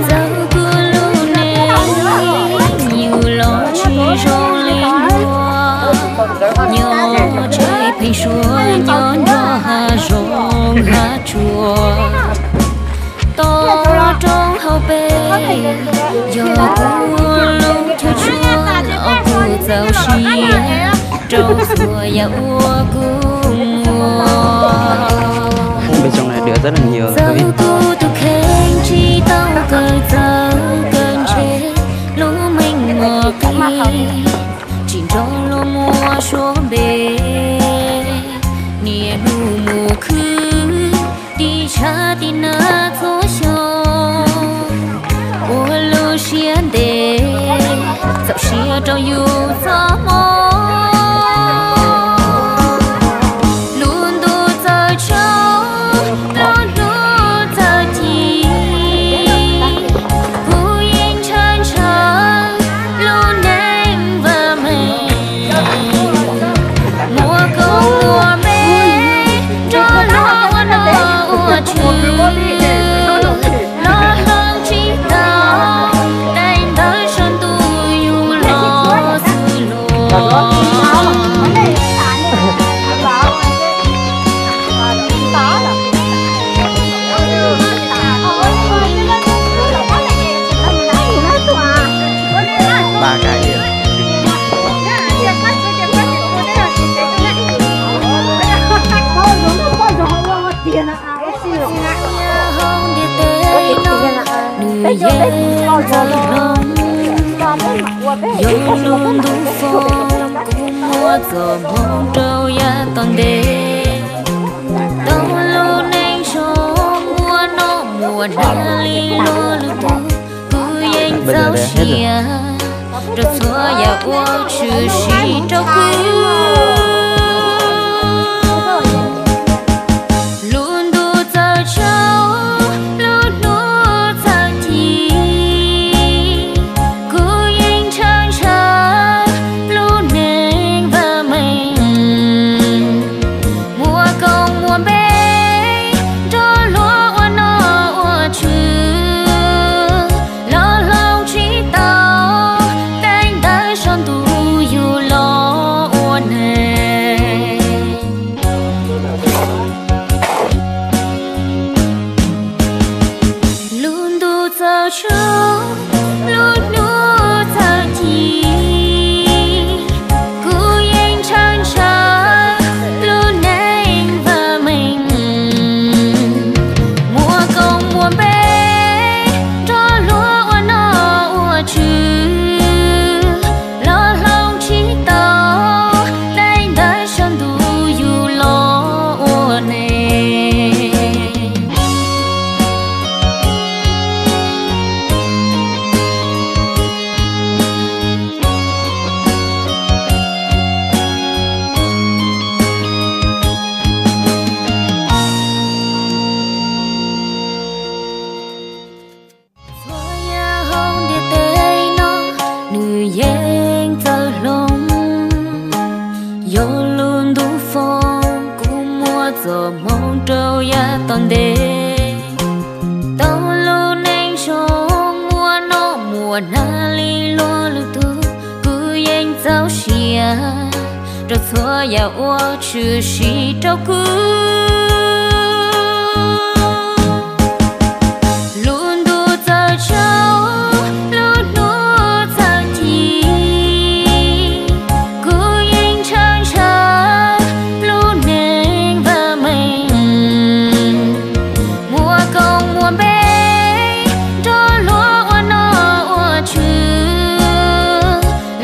Txawv kuv lub neej yus los tsis zoo li luag, nyob tsev pheej suav nyob nrog hav zoov hav tsuag. Toj roob hauv pes yog kuv lub chaw tshuaj, kuv txaus siab rau txhua yam uas kuv muaj. Txawv kuv tus kheej tsis tau kawm txawv kawm ntse, lub meej mom qis tsis nrog luag muaj suab npe, niaj hnub mus khwv tiv tshav tiv nag txhua xyoo, ua lub siab ntev txaus siab rau yus txoj hmoov. Lub ntuj txawm tsaus, lub hnub txawm ci, kuv yeej ntshaw ntshaw lub neej vam meej, muaj koob muaj npe nrog luag ua noj ua tswv, los hloov tsis tau daim ntawv saum ntuj yus los xwb los. Ntiaj teb no nws yeej txawj hloov, yog lub ntuj foom kuv muaj txoj hmoov rau yav tom ntej. Tau lub neej zoo muaj noj muaj hnav li luag lwm tus, kuv yeej txaus siab rau txhua yam uas tshwm sim rau kuv. Lub ntuj txawm tsaus, lub hnub txawm ci, kuv yeej ntshaw ntshaw lub neej vam meej, muaj koob muaj npe nrog luag ua noj ua tswv, los hloov tsis tau daim ntawv saum ntuj yus los ua neeg. Lub ntuj txawm tsaus, lub hnub txawm ci, kuv yeej ntshaw ntshaw lub neej vam meej, muaj koob muaj npe nrog luag ua noj ua tswv, los hloov tsis tau daim ntawv saum ntuj yus los ua neeg. Txhua yam hauv ntiaj teb no nws yeej txawj hloov, yog lub ntuj foom kuv muaj txoj hmoov rau yav tom ntej. Tau lub neej zoo muaj noj muaj hnav li luag lwm tus, kuv yeej txaus siab rau txhua yam uas tshwm sim rau kuv. Lub ntuj txawm tsaus, lub hnub txawm ci, kuv yeej ntshaw ntshaw lub neej vam meej, muaj koob muaj npe nrog luag ua noj ua tswv,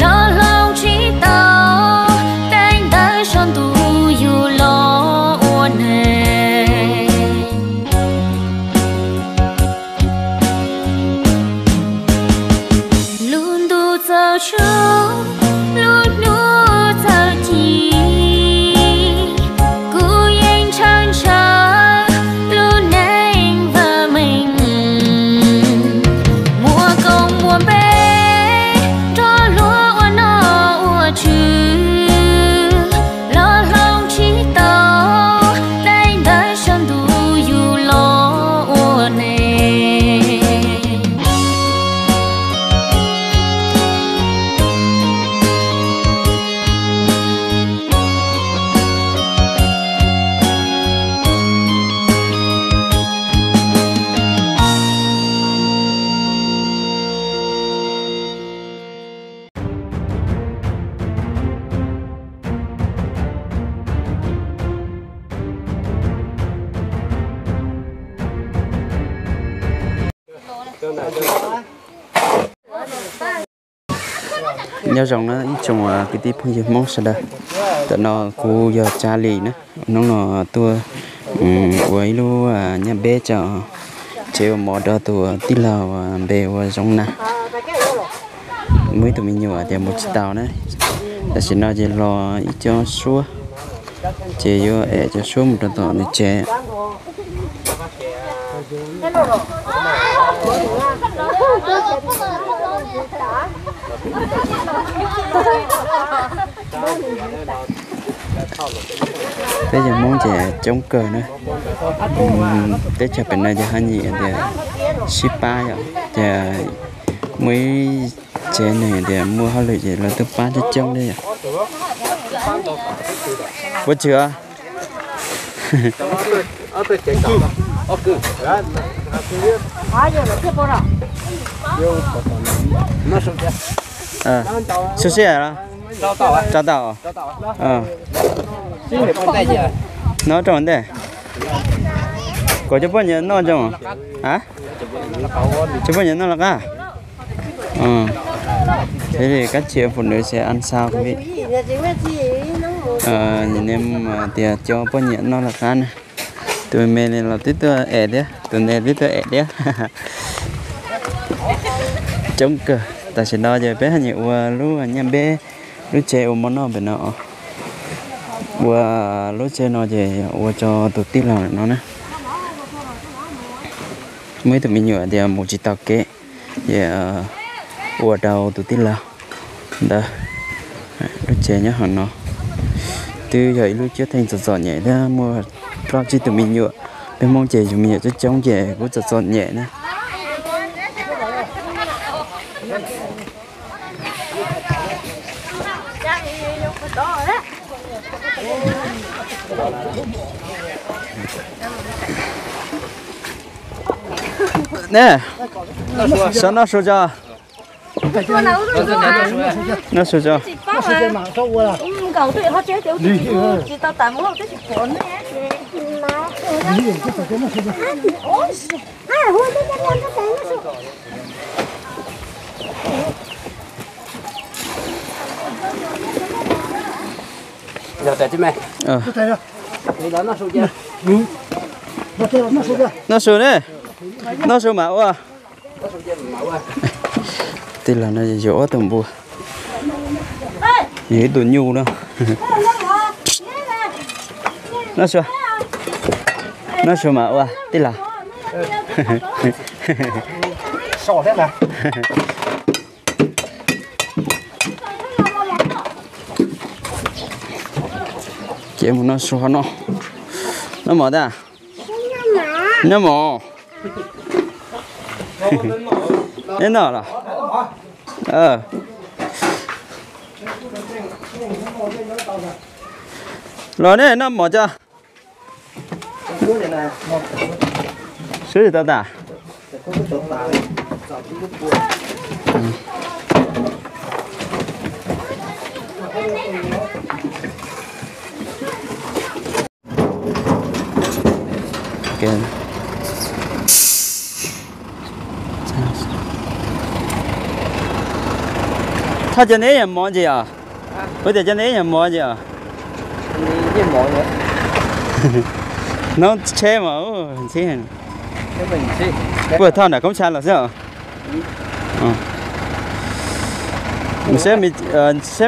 los hloov tsis tau daim ntawv saum ntuj yus los ua neeg. Lub ntuj txawm tsaus, lub hnub txawm ci, kuv yeej ntshaw ntshaw lub neej vam meej, muaj koob muaj npe nrog Nyob zoo na ib tsoom kwv tij phooj ywg Hmoob sawv daws. Tam no kuv yog Tsav Lis na, hnub no tuaj ua ib lub nyab npeb tso tsev ua mov rau tus tij laug npe ua Zoo Na. Muaj ib tug me nyuam tias mus tsis tau na, tam sim no ces los ib co suab ces yuav ev cov suab mus rau tom nws tsev. Peb yog Hmoob ces coob kawg na. Teb chaws pem no ces haj yam tias sib pab yom, ces muaj ib tsev neeg tias muaj hauj lwm ces lawv twb pab coob coob thiab yom. Puas tswm os? Su siab los? Tso tau. Nov rau ntej. Kom cov poj niam noj zoo. Cov poj niam noj lawv qab. Thế thì các chị em phụ nữ sẽ ăn sao quý vị? Nhìn em mà tias cov poj niam noj lawv qab na. Tus me li los twb tuaj ev thiab, tus me twb tuaj ev thiab. Coob kawg, tam sim no ces peb haj yam ua lub nyab npeb, lub tsev ua mov noj pem no. Ua lub tsev no ces ua rau tus tij laug no na. Muaj ib tug me nyuam tias mus tsis tau kev, ces ua rau tus tij laug ntawd. Lub tsev nyob hauv no twb yog ib lub cuab theej txom txom nyem thiab muaj plaub tsib tus me nyuam. Peb Hmoob ces yus me nyuam coob coob ces kuj txom txom nyem na. Ne, xyov noj su tso. Noj su tso. Noj su ne, noj su mam ua. Tij laug no yuav ob tug npua, yog ib tug nyuj na. Noj su, noj su mam ua tij laug. Ces mus noj su no, noj mov tag, noj mov. Neb noj los? Los nej noj mov tso. Swb tsis tau tas. Thaj cov neb yog mov ntsis os? Kuv tias cov neb yog mov ntsis os? Hnub tsheb mas ntxhib. Puag thoj nram koob tsha los xwb os. Seb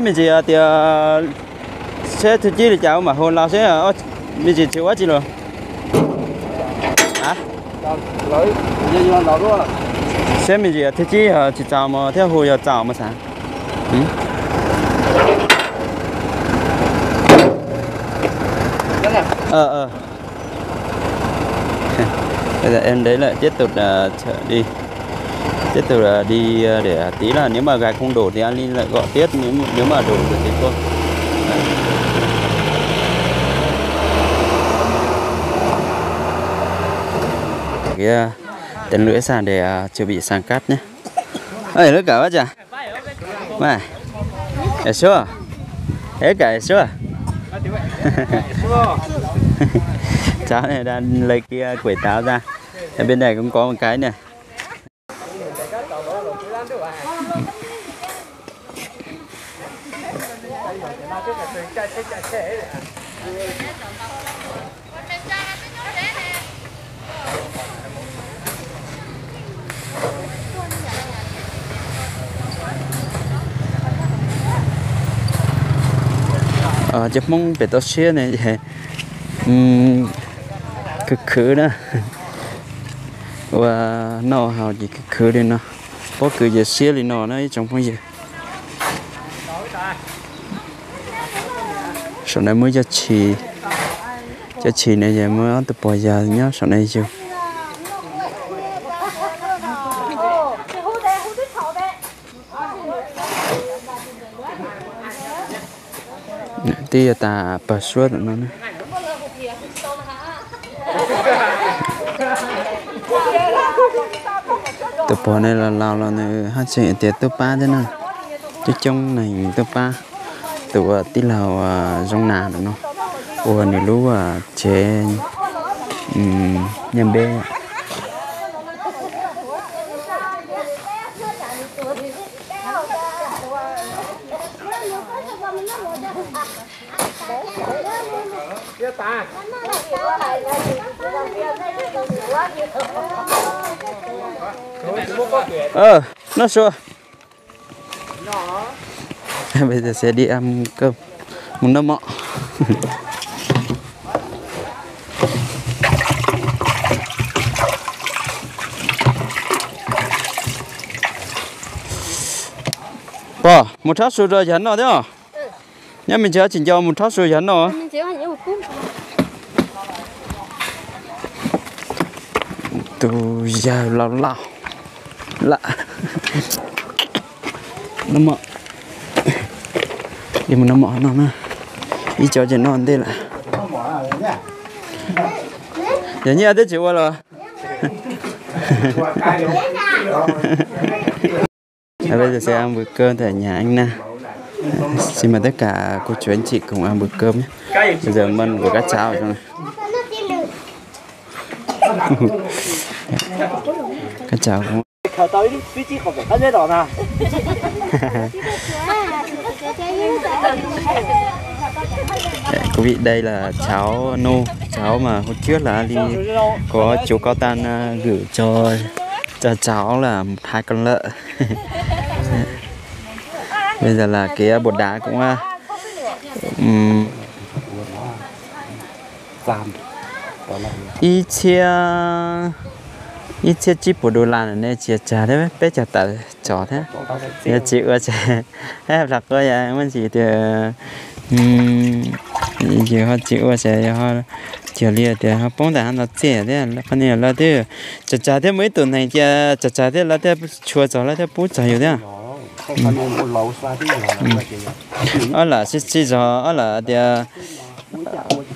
me ntsis tias seb thwj cib li cas mam hu los seb me ntsis tsis ua tsi los. Seb me ntsis thwj cib tsis txaus mas thiaj hu yog txaus mas xav. Em đấy lại tiếp tục chở đi. Tiếp tục đi để tí là nếu mà gạch không đủ thì anh Linh lại gọi tiếp, nếu, nếu mà đủ thì tôi. Kìa, tên lưỡi xa để à, chuẩn bị sang cắt nhé. Ê, lưỡi cởi quá chà. Mà, ê, xua. Ê, cởi xua. Cháu này đang lấy kia quẩy táo ra. Ở bên này cũng có một cái nè. Cov Hmoob pem toj siab ne, khwv khwv na, ua noj haus ces khwv khwv li no, pob kws ces siab li no na ib tsoom phooj ywg. Saum no muaj cov tshis, cov tshis no yog muaj ob tug pog yawg nyob saum no yug. Twb yuav tas pawg suab tam no na. Tus pog no los laus los nws haj tseem tias tuaj pab thiab na. Coob coob neeg tuaj pab tus tij laug Zoo Nas no ua nws lub tsev nyaj npeb. Noj su. Bây giờ sẽ đi ăn cơm, mus noj mov. Pog, mus rhaub su rau yawg noj thiab os. Nyob me ntsis tsis nco mus rhaub su yawg noj. Tus yawg laus laus lawm. Noj mov, mus noj mov no na. Ib co ces noj ntej lawm. Yog nyiaj twb tsis ua los. Bây giờ sẽ ăn bữa cơm tại nhà anh Nam. Xin mời tất cả cô chú anh chị cùng ăn bữa cơm nhé. Bây giờ Mân với các cháu ở trong này. Các cháu cũng Quý vị, đây là cháo nô, cháo mà hôm trước là Ali có, chú có Tan, à, gửi cho, cho cháu là một hai con lợn. Bây giờ là cái bột đá cũng, à, ừm, ib txhiab, ib txhiab tsib puas dollar ne, tsis tsag thiab, peb caug tawm tsov thiab. Yog tsis ua ces, hab lam qo yog muaj ntsis tias, yog ho tsis ua ces yog ho cuag li tias ho poob ntawm hab ntawd txiaj thiab. Qhov no lawv twb tsag tsag thiab, muaj ib tug neeg cia tsag tsag thiab lawv thiaj tshua txog, lawv thiaj pub txog yus thiab. Ob lam sib sib zog, ob lam tias,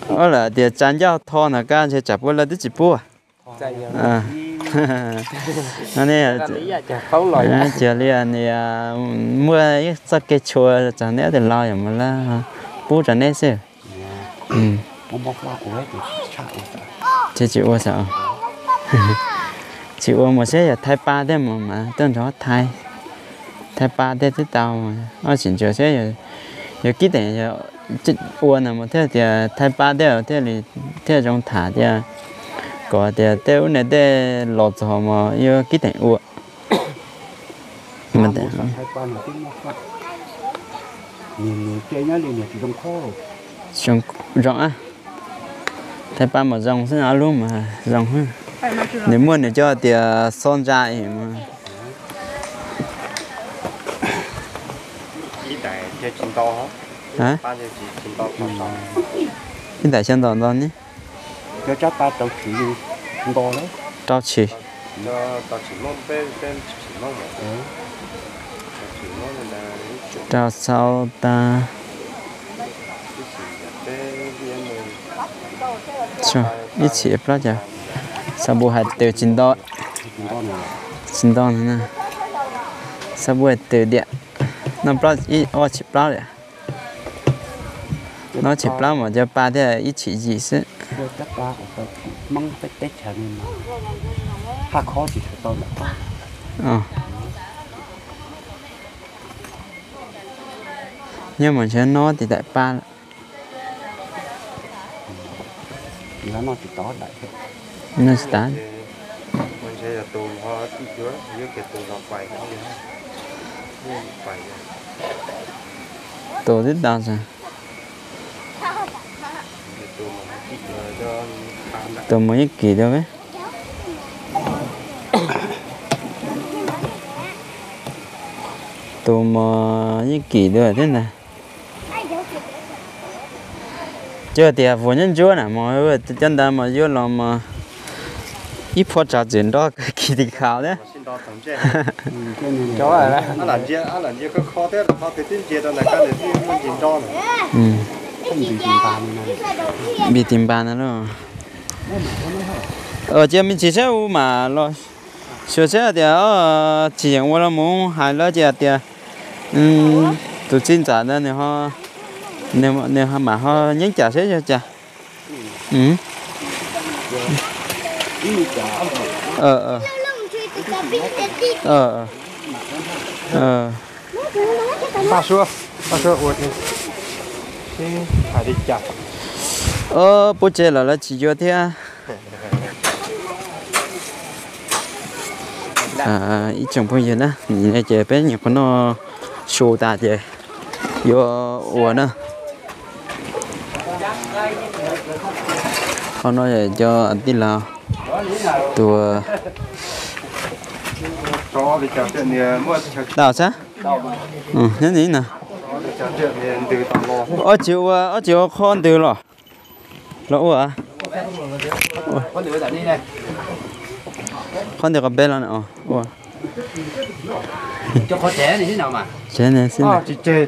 ob lam tias tsa ncauj tho ntawm kab ntshe tsam puab lawv twb tsis pub. Cuag li muaj ib txoj kev tshua txog neb tus laus yog mas lawv pub rau neb xwb. Ces tsis ua xwb. Tsis ua mus seb yog Thaib pab thiab mus mas tuaj nrog Thaib, Thaib pab thiab twb tau. Ob tsis ntsuas seb yog kib teem ua na mus thiaj tias Thaib pab thiab thiaj li thiaj zoo tham tias kom tias tej ub ne tej los txog mas yuav kib teem ua. Zoo, Thaib pab mas zoo xwb, ob lub mas zoo. Nws muaj nws cov tias xob ntsa mas. Ib daim xyaw ntos ntos ne. Rau tshim. Rau xaub tas. Ib txhis plaub cas xav npus hais tias tsis nto, tsis nto no na. Xav npus hais tias noj plaub ib ob txhis plaub li. Noj txhis plaub mas cov pa thiaj ib txhis yim xwb. Nyob mas ntshe noj tib daim pa lawm. Noj tsis tas. Tus tib tau, tus mus ib kim dua. Tus mus ib kim dua thiab ntag. Cov tias vuas nyob ntsuab na mog, cov ntawd mas yuav los mas ib phua tsav txim nrog kis tis khaus thiab. Npis tis npas na lauj. Cia me ntsis saib u mam los xyuas saib tias tsis yeem ua los mus hais lawv ces tias tus txiv ntxawm ntawd nws mam ho nyeeb cas saib yog cas. Pub tsev lawm lawv tsis yuav thiab. Ib tsoom phooj ywg na, ces peb nyuam qhuav noj su tas ces yuav ua na. Qhov no yog cov tij laug tus tau xab. Nyob nim no ob tsis ua, ob tsis ua qhov ntws los los ua. Qhov ntws qhov peb los ua. Tsis tseg,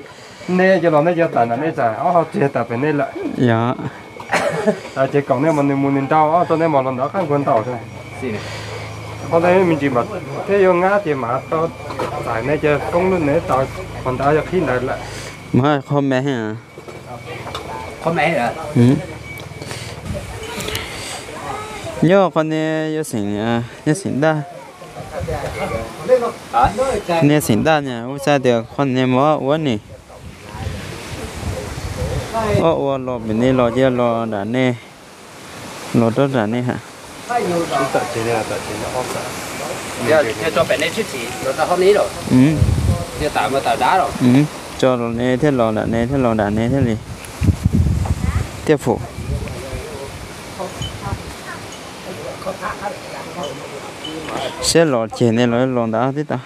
nej cov los nej cov tas nram nej tas, ob hau tseg tas pem nej lawm. Yog, ces kaum nej mas nws mus nws ntau, ob tau nej mas los ntawd qab nkuag ntau. Qhov ntawd me ntsis mas thiab yuav ngab ces mas tau txais nej cov koob lub nej tau, qhov ntawd yog qhib ntawd lawm. Mas qhov me, qhov me, nyob qhov nej yuav xeem, yuav xeem daj. Nej xeem daj na, ua xav tias qhov nej mov ua ni. Ob ua los pem nej los cia los nram nej, los rau nram nej ha. Tso los nej thiaj los nram nej thiab los nram nej thiaj li, thiaj fum. Siab los ceg nej los los ntawd tib tau.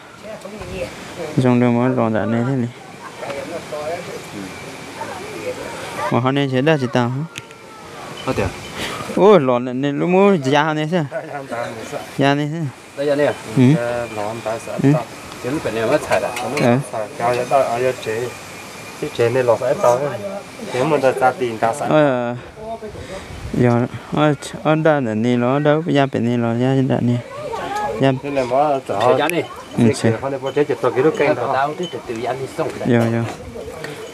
Zoo li mus los nram nej thiaj li. Mas qhov nej tsev daj tsis tau. Ub, los nej lub muab ya nej xwb. Ya nej xwb. Yog ob daj ntawm ni los ob daj ya pem ni los ya nram ni. Yog, yog.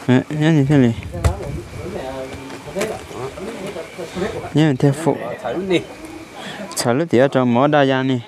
Nyob ni thiaj li, nyob ni thiaj fum. Txhawm lub tiam rau mov daj ya ni.